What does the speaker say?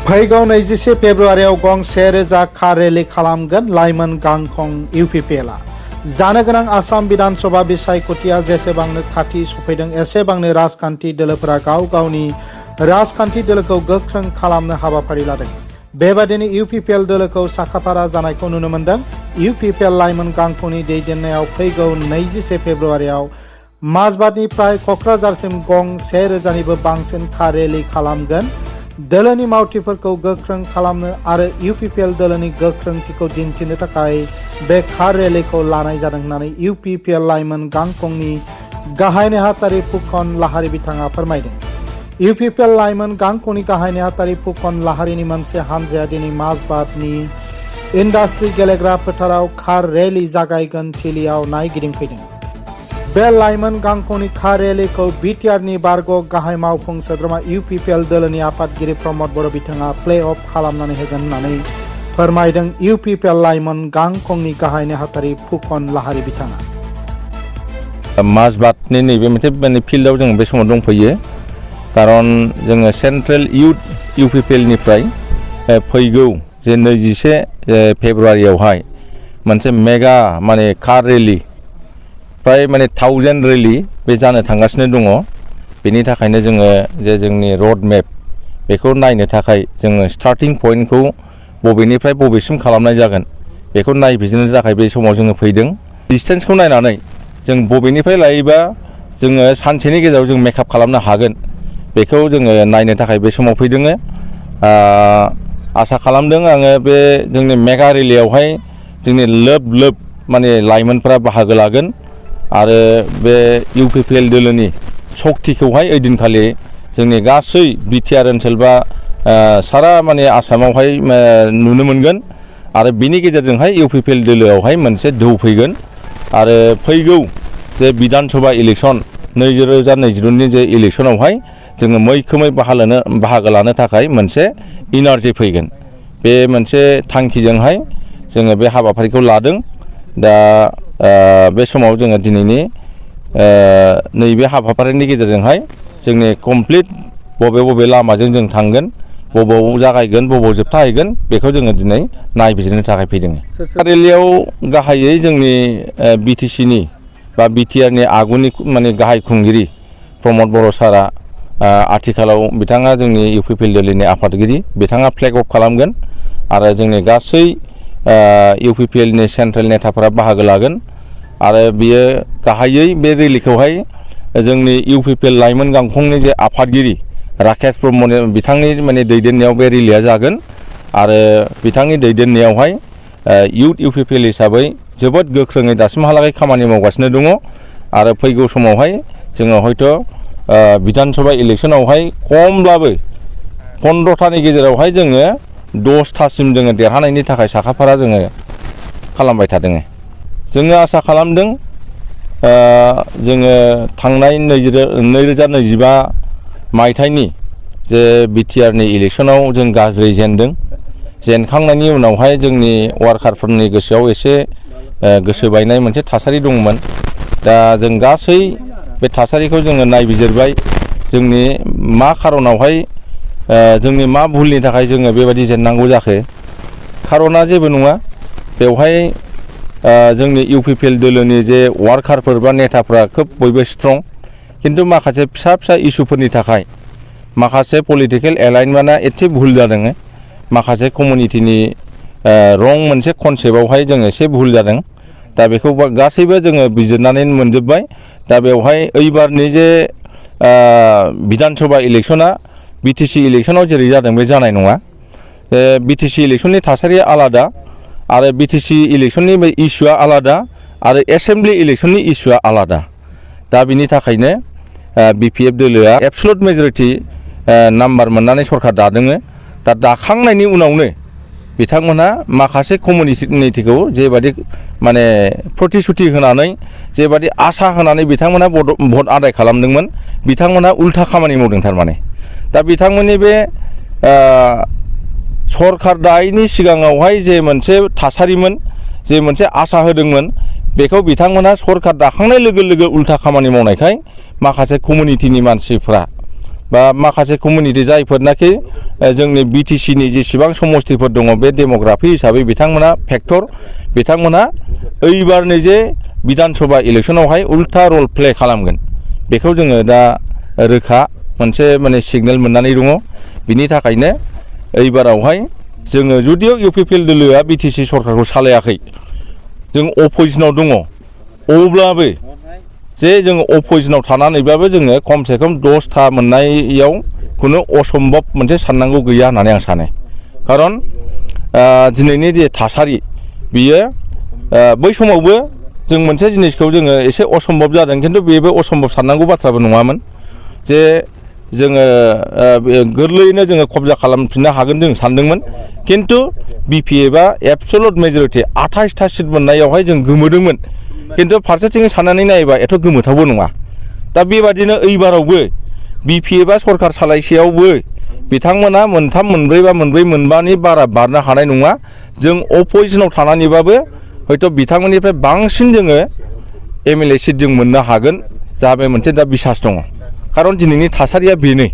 फैगौ 21 फेब्रुआरियाव गंसे रोजा कार रेली खालामगोन लाइमोन गांखं इउपिपिएलआ। जानो गोनां आसाम बिधानसभा बिसायख'थिया जेसेबांनो खाथि सफैदों एसेबांनो राजखान्थि दोलोफोरा गाव गावनि राजखान्थि दोलोखौ गोख्रों खालामनो हाबाफारि लादों। बेबादिनो इउपिपिएल दोलोखौ साखाफारा जानायखौ नुनो मोन्दों। इउपिपिएल लाइमोन गांखंनि दैदेननायाव फैगौ 21 फेब्रुआरियाव माजबाटनिफ्राय क'क्राझारसिम गंसे रोजानिबो बांसिन कार रेली खालामगोन। दोलोनि मावथिफोरखौ गोख्रों खालामनो आरो इउपिपिएल दोलोनि गोख्रोंथिखौ दिन्थिनो थाखाय बे कार रेलीखौ लानाय जादों होननानै इउपिपिएल लाइमोन गांखंनि गाहाय नेहाथारि फुकन लाहारी बिथाङा फोरमायदों। इउपिपिएल लाइमोन गांखंनि गाहाय नेहाथारि फुकन लाहारीनि मोनसे हानजाया दिनै माजबाटनि इन्डास्ट्रि गेलेग्रा फोथाराव कार रेली जागायगोन थिलियाव नायगिदिंफैदों। बे लाइमोन गांखंनि कार रेलीखौ बिटिआरनि बारग' गाहाय मावफुं सोद्रोमा इउपिपिएल दोलोनि आफादगिरि प्रमद बर' बिथाङा प्ले अफ खालामनानै होगोन होननानै फोरमायदों इउपिपिएल लाइमोन गांखंनि गाहाय नेहाथारि फुकन लाहारी बिथाङा। माजबाटनि नैबे मोनसे फिल्डआव जों बे समाव दंफैयो, खारन जोङो सेन्ट्रेल इउथ इउपिपिएलनिफ्राय फैगौ जे 21 फेब्रुआरियावहाय मोनसे मेगा कार रेली प्राय 1000 रेली बे जानो थांगासिनो दङ। बेनि थाखायनो जोङो जे जोंनि रड मेप बेखौ नायनो थाखाय जोङो स्टार्टिं पइन्टखौ बबेनिफ्राय बबेसिम खालामनाय जागोन बेखौ नायबिजिरनो थाखाय बे समाव जोङो फैदों। डिस्टेन्सखौ नायनानै जों बबेनिफ्राय लायोबा जोङो सानसेनि गेजेराव जों मेकआप खालामनो हागोन बेखौ जोङो नायनो थाखाय बे समाव फैदों। आसा खालामदों आङो बे जोंनि मेगा रेलीयावहाय जोंनि लोब लोब लाइमोनफोरा बाहागो लागोन आरो बे इउपिपिएल दोलोनि सक्तिखौहाय ओइदिनखालि जोंनि गासै बिटिआर ओनसोल बा सारा आसामावहाय नुनो मोनगोन आरो बिनि गेजेरजोंहाय इउपिपिएल दोलोआवहाय मोनसे दौ फैगोन आरो फैगौ जे बिधानसभा इलेक्सन 2022नि जे इलेक्सनावहाय जोङो मैखोमै बाहागो लानो थाखाय मोनसे इनार्जि फैगोन। बे मोनसे थांखिजोंहाय जोङो बे हाबाफारिखौ लादों। दा बे समाव जोङो दिनैनि नैबे हाबाफारिनि गेजेरजोंहाय जोंनि कमप्लिट बबे लामाजों जों थांगोन, बबाव जागायगोन, बबाव जोबथाहैगोन बेखौ जोङो दिनै नायबिजिरनो थाखाय फैदों। रेलीयाव गाहायै जोंनि बिटिसिनि बा बिटिआरनि आगुनि गाहाय खुंगिरि प्रमद बर' सारा आथिखालाव बिथाङा जोंनि इउपिपिएल दोलोनि आफादगिरि, बिथाङा फ्लेग अफ खालामगोन आरो जोंनि गासै इउपिपिएलनि सेन्ट्रेल नेताफोरा बाहागो लागोन आरो बियो गाहायै बे रेलीखौहाय जोंनि इउपिपिएल लाइमोन गांखंनि जे आफादगिरि राकेश ब्रह्मनि बिथांनि दैदेननायाव बे रेलीया जागोन आरो बिथांनि दैदेननायावहाय इउथ इउपिपिएल हिसाबै जोबोद गोख्रोङै दासिमहालागै खामानि मावगासिनो दङ आरो फैगौ समावहाय जोङो हयथ' बिधानसभा इलेक्सनावहाय खमब्लाबो 15थानि गेजेरावहाय जोङो 10थासिम जोङो देरहानायनि थाखाय साखाफारा जोङो खालामबाय थादों। जोङो आसा खालामदों जोङो थांनाय 2025 मायथाइनि जे बिटिआरनि इलेक्सनाव जों गाज्रि जेनखांनायनि उनावहाय जोंनि वार्कारफोरनि गोसोआव एसे गोसो बायनाय मोनसे थासारि दंमोन। दा जों गासै बे थासारिखौ जोङो नायबिजिरबाय, जोंनि मा खारनावहाय जोंनि मा भुलनि थाखाय जोङो बेबायदि जेननांगौ जाखो। खारना जेबो नङा, बेवहाय जोंनि इउपिपिएल दोलोनि जे वार्कारफोर बा नेताफ्रा खोब बयबो स्ट्रं, किन्तु माखासे फिसा फिसा इस्युफोरनि थाखाय माखासे पलिटिकेल एलाइनमेन्टआ एसे भुल जादों। माखासे कमिउनिटिनि रं मोनसे कनसेप्टआवहाय जों एसे भुल जादों। दा बेखौ गासैबो जोङो बिजिरनानै मोनजोब्बाय। दा बेवहाय ओइबारनि जे बिधानसभा इलेक्सना बिटिसि इलेक्सनाव जेरै जादों बे जानाय नङा। बिटिसि इलेक्सननि थासारिया आलादा आरो बिटिसि इलेक्सननि बे इस्युआ आलादा आरो एसेम्बलि इलेक्सननि इस्युआ आलादा। दा बिनि थाखायनो बिपिएफ दोलोआ एबसलुट मेजरिटि नाम्बार मोननानै सरकार दादों। दा दाखांनायनि उनावनो बिथांमोनहा माखासे कमिउनिटिखौ जेबादि प्रतिश्रुति होनानै जेबादि आसा होनानै बिथांमोनहा भट आदाय खालामदोंमोन, बिथांमोनहा उल्था खामानि मावदों थारमाने। दा बिथांमोननि बे सरकार दायैनि सिगाङावहाय जे मोनसे थासारिमोन, जे मोनसे आसा होदोंमोन, बेखौ बिथांमोनहा सरकार दाखांनाय लोगो लोगो उल्था खामानि मावनायखाय माखासे कमिउनिटिनि मानसिफ्रा बा माखासे कमिउनिटि जायफोरनाखि जोंनि BTC नि जेसेबां समस्थिफोर दङ बे डेमोग्राफि हिसाबै बिथांमोना फेक्टर बिथांमोना ओइबारनि जे बिधान सभा इलेक्सनावहाय उल्था रल प्ले खालामगोन बेखौ जोङो दा रोखा मोनसे माने सिगनेल मोननानै दङ बिनि थाखायनो ओइबारावहाय जोङो जुदिও UPPL दोलोआ BTC सरकारखौ सालायाखै जों अपोजिशनाव दङ अब्लाबो जे जोङो अपोजिशनाव थानानैब्लाबो जोङो खमसे खम 10था मोननायाव खुनु असम्भब मोनसे साननांगौ गैया होननानै आं सानो खारन दिनैनि जे थासारि बियो बै समावबो जों मोनसे जिनिसखौ जोङो एसे असम्भब जादों खिन्थु बेबो असम्भब साननांगौ बाथ्राबो नङामोन जे जोङो गोरलैयैनो जोङो कब्जा खालामफिननो हागोन जों सानदोंमोन खिन्थु BPA बा एबसलुट मेजरिटि 28था सिट मोननायावहाय जों गोमोदोंमोन खिन्थु फारसेथिं साननानै नायोबा एथ' गोमोथावबो नङा दा बेबादिनो ओइबारावबो BPA बा सरकार सालायसेयावबो बिथांमोना मोनथाम मोनब्रै बा मोनब्रै मोनबानि बारा बारनो हानाय नङा जों अपोजिशनाव थानानैबाबो हयथ' बिथांमोननिफ्राय बांसिन जोङो MLA सिट जों मोननो हागोन जा बे मोनसे दा बिसास दङ खारन दिनैनि थासारिया बेनो